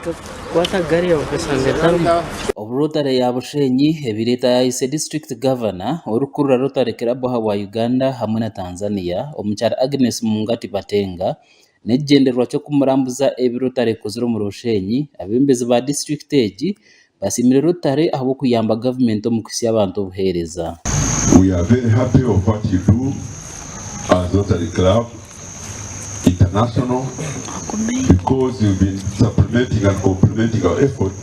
Kukwata gari okashanga etarimu. Obu Rotary ya Bushenyi ebaire etayaayise District Governor orikukurira Rotary Club ahabwa Uganda hamwe na Tanzania, Omukyara Agnes Mungati Batenga n'ekigyendererwa ky'okumurambuza ebi Rotary ekozire omuri Bushenyi, abeebembezi ba disiturikiti egi basiimire Rotary ahabw'okuyamba gavumenti omu kuhitsya abantu obuheereza. We are very happy of what you do as Rotary Club International because you've been supplementing and complementing our effort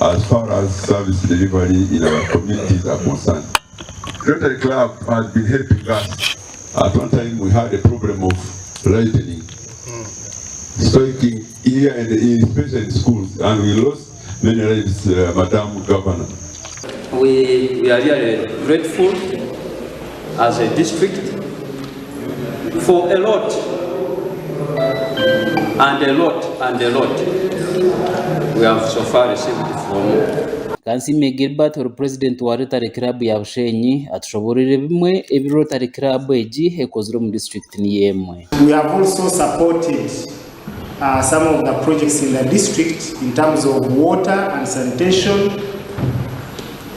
as far as service delivery in our communities are concerned. Rotary Club has been helping us. At one time we had a problem of lightning striking here and especially in schools and we lost many lives, Madam Governor. We are really grateful as a district for a lot and a lot and a lot we have so far received from. Kansiime Gilbert ori purezidenti wa Rotary Club ya Bushenyi atushobooroire bimwe ebi Rotary Club egi ekozire omu disiturikiti niyo emwe. We have also supported some of the projects in the district in terms of water and sanitation.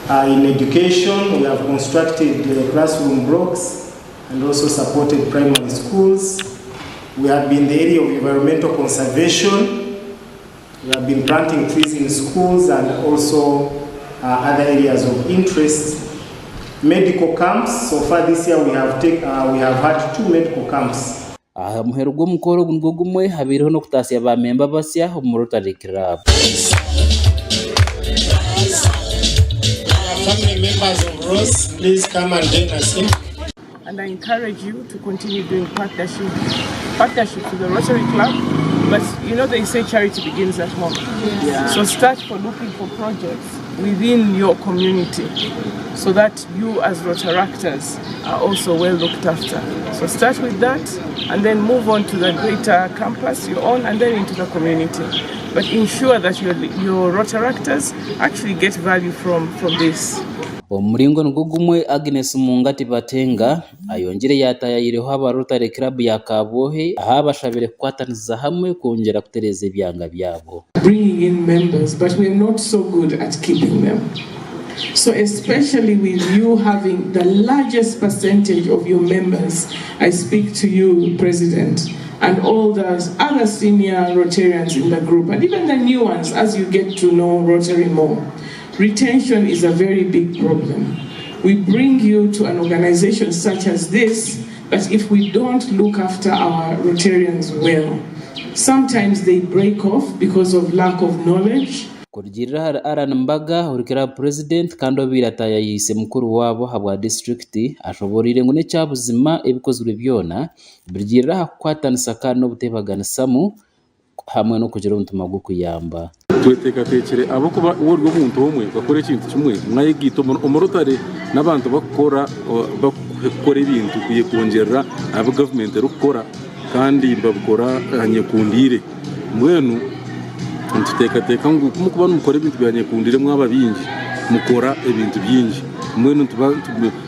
In education, we have constructed classroom blocks and also supported primary schools. We have been in the area of environmental conservation. We have been planting trees in schools and also other areas of interest. Medical camps, so far this year we have had two medical camps. Aha muheru gw'omukoro ogu nigwo gumwe habaireho n'okutaasya ba memba basya omu Rotary Club. Family members of Rose, please come and join us here. And I encourage you to continue doing partnerships with the Rotary Club. But they say charity begins at home. So start for looking for projects within your community so that you as Rotaractors are also well looked after. So start with that and then move on to the greater campus you're on and then into the community. But ensure that your Rotaractors actually get value from this. Omu muringo nigwo gumwe, Agnes Mungati Batenga ayongyire yaataayayireho aba Rotary Club ya Kabwohe ahu abashabire kukwatanisiza hamwe kwongyera kutereeza ebyanga byabo. Bringing in members, but we are not so good at keeping them. So especially with you having the largest percentage of your members, I speak to you, President, and all the other senior Rotarians in the group, and even the new ones as you get to know Rotary more. Retention is a very big problem. We bring you to an organization such as this, but if we don't look after our Rotarians well, sometimes they break off because of lack of knowledge. Kurugiirira ahari Allan Mbaga ori club president kandi obaire ataayayiise mukuru waabo ahabwa disiturikiti ashoboreire ngu n'ekyabuzima ebikozirwe byona birugiirira aha kukwatanisa kandi n'obuteebaganisamu hamwe n'okugira omutima gw'okuyamba. Tweteekateekire ahabw'okuba waaba ori omuntu omwe okakora ekintu kimwe mwayegaita omu Rotary n'abantu barikukora barikukora ebintu kwongyerera aha bi gavumenti erikukora kandi nibabikora nyekundiire. Mbwenu nituteekateeka ngu ku murikuba nimukora ebintu bya nyekundiire mwaba baingi mukora ebintu bingi. Mbwenu nituba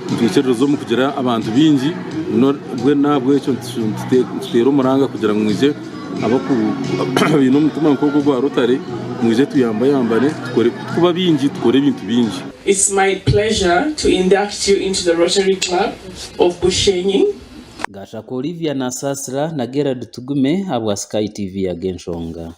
nitwikiririza omu kugira abantu baingi mbwenu n'ahabw'ekyo nituteera omuranga kugira ngu mwije abaine omutima nk'ogwo ogwa Rotary mwije tuyambayambane tukore kuba baingi tukore ebintu bingi. It's my pleasure to induct you into the Rotary Club of Bushenyi. Gashaka Olivia Nasasira na Gerald Tugume ahabwa Sky TV Ag'enshonga.